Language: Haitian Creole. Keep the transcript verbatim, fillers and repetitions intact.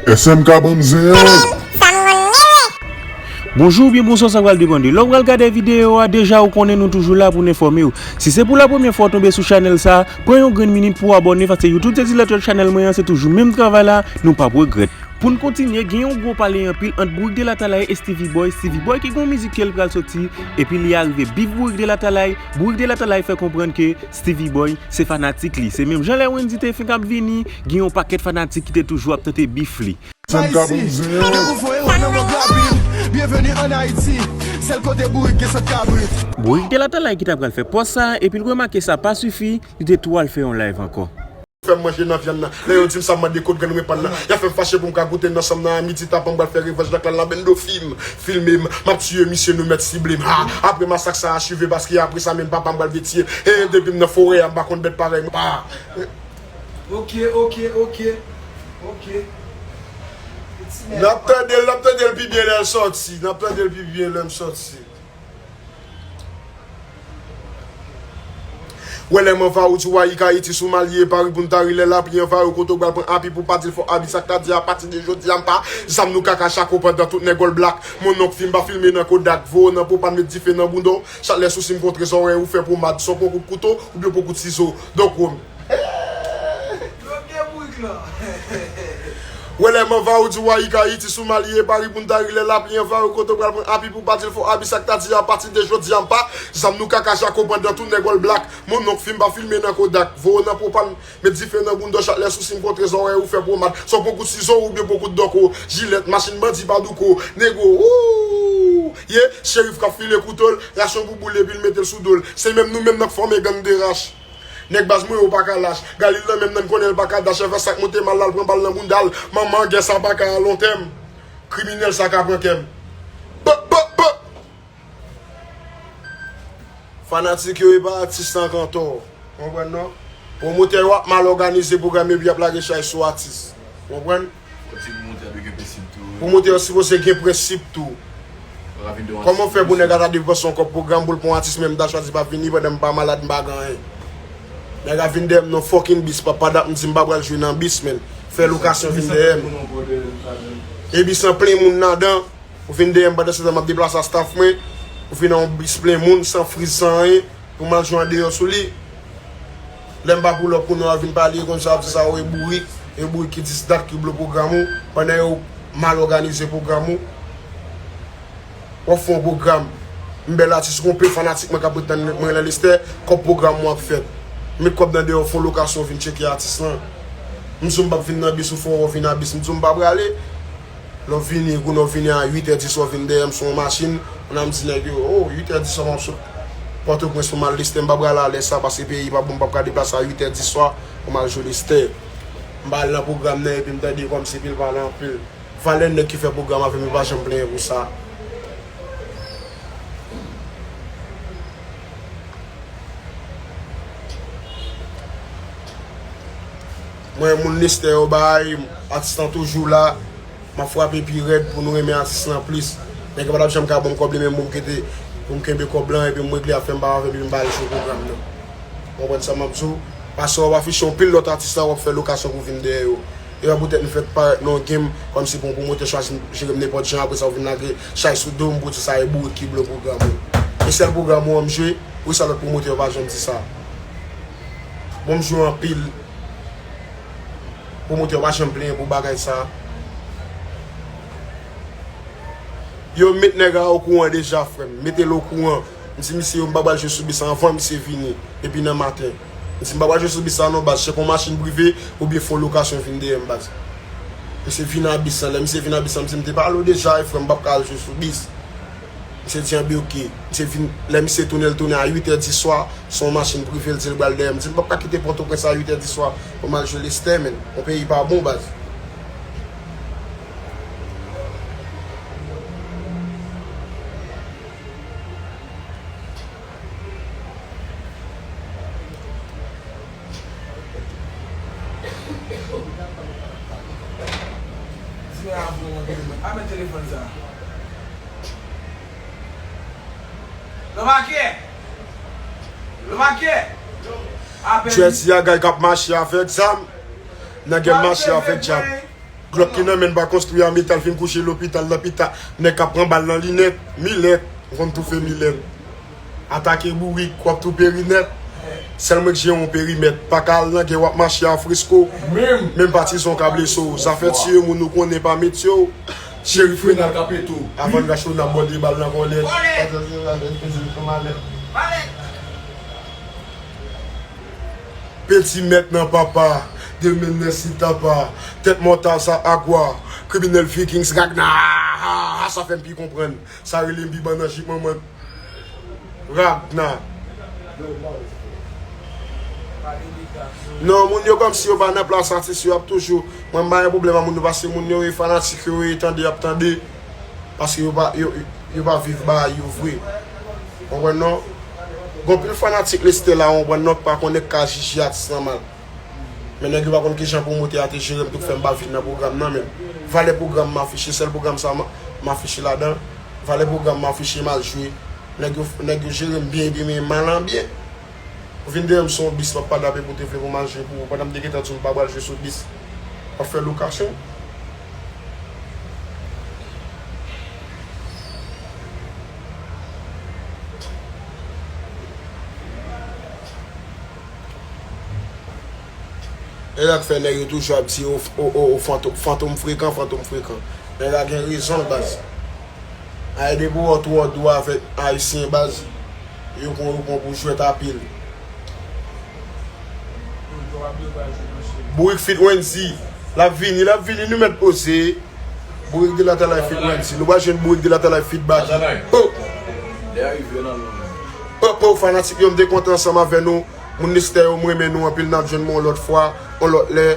S M K ban m zen an. Bonjou oubyen bonswa, sa pral depann de lè w pral gade videyo a. Deja ou konnen nou toujou la pou n enfòme w. Si se pou la premyè fwa w tonbe sou chanèl sa, pran yon grenn minit pou w abòne, paske YouTube te di lè w chanèl mwen an se toujou menm travay la, nou p ap regrèt. Pou n kontinye, gen yon gwo pale anpil ant Bourik de Latalay e Steevy Boy. Steevy Boy ki gen yon mizik ke l pral soti, epi li arive bif Bourik de Latalay. Bourik de Latalay fè konprann ke Steevy Boy se fanatik li. Se menm jan lè Wendyy te fenk ap vini, gen yon pakèt fanatik ki te toujou ap tante bif li. S M K ban m zen an. Byenveni an Ayiti, sèl kote bourik gen sant kabrit. Bourik de Latalay ki ta pral fè pòz sa, epi l remake sa pa sifi, li te tou al fè yon live ankò. Fè m manje nan vyann nan. Lè yo di m sa, m mande kot grenn repann nan. Y ap fè m fache pou m ka goute nan sanm nan. A midi tapan, m pral fè revanj nan klan Labendo Film. Filme m, m ap tiye misye, nou mèt sible m. Ha! Apre masak sa achive, paske apre sa menm papa m pral vetiye. E depi m nan forè a, m pa konn bèt parèy mwen. Ha! Ok, ok, ok, ok. N ap tande l, n ap tande l pi byen lè l sòti. N ap tande l pi byen lè m sòti. Wè lè m anvayi w di w Ayik Ayiti sou Mali e Pari pou n ta ri lè lapli anvayi w kote w pral pran api pou pa di l fò abi sa k ta di apati de jodi a m pa zam nou kaka chako pandan tout nèg all black mon nonk fi m pa filme nan Kodak vo nan popan met dife nan bounda w chak lè sousi m kontre zòrèy ou fè pomad sò pran kout kouto oubyen pran kout sizo donk wè m Wè lè m anvayi w di w Ayik Ayiti sou Mali e Pari pou n ta ri lè lapli anvayi w kote w pral pran api pou pa di l fò abi sa k ta di apati de jodi a m pa zam nou kaka chako pandan tout nèg all black mon nonk fi m pa filme nan Kodak vo nan popan met dife nan bounda w chak lè sousi m kontre zòrèy ou fè pomad sò pran kout sizo oubyen pran kout dòko jilèt machin bandi pa douko nego ooh ye cherif k ap file kouto l rasyon pou boule epi l mete l sou do l se menm nou menm nan k fòme gang de rach Nèg baz mwen yo pa ka lach. Galil nan menm nan n konnen l pa ka dach. Èvè sa k monte mal la l pran bal nan bounda l. Manman gè sa pa ka a lontèm. Kriminèl sa ka pran kè m. Bop bop bop. Fanatik yo e pa atis lan k antò. Konprann non? Pwomotè yo ap mal òganize pwogram epi y ap lage chay sou atis. Konprann? Pwomotè yo sipoze gen prensip tou. Kòman w fè pou nèg la ta depanse yon kòb pwogram pou l pran yon atis men m ta chwazi pa vini pandan m pa malad m pa gen anyen. Nèg la vin dèyè m nan fucking bis papa dat m di m pa pral jwe nan bis men fè lokasyon vin dèyè m. E bis lan plen moun ladan ou vin dèyè m pandan se tan m ap deplase a staff mwen ou vin nan yon bis plen moun san friz san anyen. Pou m al jwe andeyò sou li. Lè m pa pull up kounye a w vin pale konsa w ap di sa w e bourik, e bourik ki dis dat ki blo pwogram ou, pandan yo mal òganize pwogram ou. W ap fè yon pwogram, m bèl atis gon pil fanatik mwen k ap ret tann mwen lan Lestè, kòb pwogram mwen ap fèt. M met kòb nan deyò fon lokasyon vin tcheke atis lan. M di w m p ap vin nan bis ou fè w vin a bis m di w m pa prale. Lè w vini, kounye w vini a uit è di swa w vin dèyè m sou yon machin, kounye a m di nèg yo, oh, uit è di swa m ap sot Pòtoprens pou m al Lestè, m pa pral alè sa paske peyi pa bon, m p ap ka deplase a uit è di swa pou m al jwe Lestè. M pa al nan pwogram nan epi m tande kòmsi pil pale anpil. Valè nèg ki fè pwogram avè m yo pa janm plenyen pou sa. Mwen moun Lestè yo bay, atis lan toujou la, m ap frape pi rèd pou nou renmen atis lan plis. Nèg yo pa t ap janm ka ban m kòb li menm pou m kite, pou m kenbe kòb lan epi m regle afè m pa avè m epi m pa al jwe pwogram nan. Ou konprann sa m ap di w? Paske w ap afiche yon pil lòt atis la w ap fè lokasyon pou vin dèyè yo. E pa poutèt m fèk parèt nan yon game kòmsi pou yon pwomotè chwazi m jere m nenpòt jan apre sa w vin lage chay sou do m pou di sa e bourik ki blo pwogram ou. E sèl pwogram ou an m jwe, poukisa lòt pwomotè yo pa janm di sa? Bon m jwe anpil. Pwomotè yo pa janm plenyen pou bagay sa. Yo met nèg la okouran deja frè m, mete l okouran. M di misye yo m pa pral jwe sou bis anvan misye vini depi nan maten. M di m pa pral jwe sou bis sa non baz, chèke yon machin prive oubyen fè yon lokasyon vin dèyè m baz. Misye vin a bis lan, lè misye vin a bis lan m di m te pale w deja wi frè m p ap ka al jwe sou bis. Misye di anben oke. Misye vin, lè misye tounen l tounen a uit è di swa, se yon machin prive l di l pral dèyè m. M di m p ap ka kite Pòtoprens a uit è di swa pou m al jwe Lestè menn. Yon peyi pa bon baz. Jèsi a gay k ap mache avèk zam. Nèg yo mache avèk zam. Glòk ki nan men n pa konstwi a metal, fin kouche lopital nan pita. Nèg k ap pran bal nan linèt, milèt, ou konn toufe milèt. Atake bourik, w ap tou peri nèt. Sèl mwen k jere yon perimèt. Pa ka al nan gè, w ap mache a fresko. Menm patizon ka blese w. Zafè tiye moun ou konnen pa metye w. Cheri Frenal ka pete w. Avan n rache w, n ap bòde bal nan kòlèt. Penti mèt nan papa, de mil nèf si tapa, tèt mòta sa agwa, kriminèl vikings Ragna, ha, ha, sa fè m pi konprann, sa rele m biban nan jip manman Ragna. Non, moun yo kòmsi yo pa nan plas atis yo, y ap toujou, mwen m pa gen pwoblèm ak moun yo, paske moun yo e fanatik yo e tande, y ap tande, paske yo pa, yo, yo pa viv bagay yo vre. Konprann non? Gon pil fanatik Lestè la, konprann non, k pa konnen k ka jije atis lan mal. Men nèg yo pa konn kijan pwomote a te jere m tou k fè m pa vin nan pwogram nan menm. Valè pwogram m afiche, sèl pwogram sa m, m afiche ladan. Valè pwogram m afiche m al jwe. Nèg yo, nèg yo jere m byen, byen, men mal an byen. Ou vin dèyè m sou yon bis, m ap pa dape pou te vle pou m al jwe pou ou. Pandan m te gentan di w m pa pral jwe sou bis. M ap fè lokasyon. E sa k fè nèg yo toujou ap di, o, o, o, o, fantom, fantom frekan, fantom frekan. Nèg la gen rezon l, baz. Ay depi w wè w twò dou avèk Ayisyen, baz. Yo pran, yo pran pou jwèt apil. Bourik fit Wendy. L ap vini, l ap vini, nou mèt poze. Bourik de Latalay fit Wendy. Nou pral jwenn Bourik de Latalay fit Baky. Oh! Oh, oh, fanatik yo, m te kontan ansanm avè nou. Moun Lestè yo, m renmen nou anpil. N ap jwenn mwen yon lòt fwa, yon lòt lè.